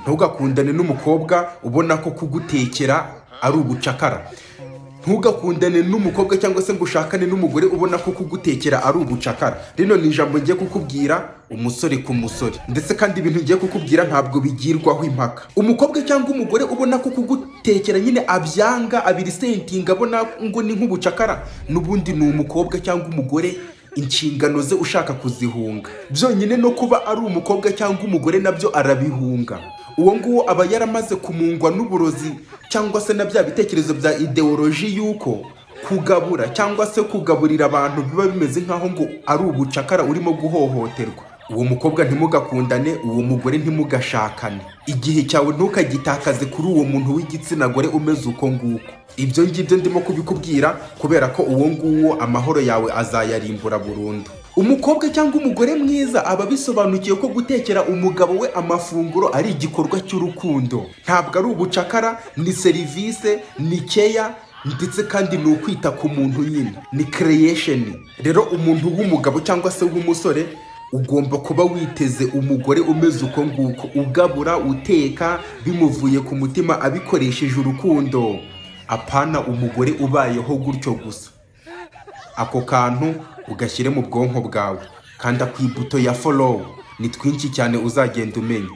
Ntugakundane n'umukobwa ubona ko kugutekera ari ubucakara. Ntugakundane n'umukobwa cyangwa se ngo ushakane n'umugore ubona ko kugutekera ari ubucakara. Rino ni ijambo ngiye kukubwira, umusore ku musore, ndetse kandi ibintu ngiye kukubwira ntabwo bigirwaho impaka. Umukobwa cyangwa umugore ubona ko kugutekera nyine abyanga, abirisentinga, abona ngo ni nk'ubucakara, n'ubundi ni umukobwa cyangwa umugore inshingano ze ushaka kuzihunga. Byonyine no kuba ari umukobwa cyangwa umugore nabyo arabihunga. Uwo nguwo aba yaramaze kumungwa n'uburozi cyangwa se na bya bitekerezo bya ideology y'uko kugabura cyangwa se kugaburira abantu biba bimeze nk'aho ngo ari ubucakara, urimo guhohoterwa. Uwo mukobwa ntimugakundane, uwo mugore ntimugashakane. Igihe cyawe ntukagitakaze kuri uwo muntu w'igitsina gore umeze uko nguko. Ibyo ngibyo ndimo kubikubwira kubera ko uwo nguwo amahoro yawe azayarimbura burundu. Umukobwa cyangwa umugore mwiza aba abisobanukiwe ko gutekera umugabo we amafunguro ari igikorwa cy'urukundo, ntabwo ari ubucakara. Ni serivisi, ni keya, ndetse kandi ni ukwita ku muntu nyine, ni creation. Rero umuntu w'umugabo cyangwa se w'umusore ugomba kuba witeze umugore umeze uko nguko, ugabura, uteka bimuvuye ku mutima, abikoresheje urukundo, apana umugore ubayeho gutyo gusa. Ako kantu ugashyire mu bwonko bwawe, kanda ku ibuto ya follow. Ni twinshi cyane uzagenda umenya.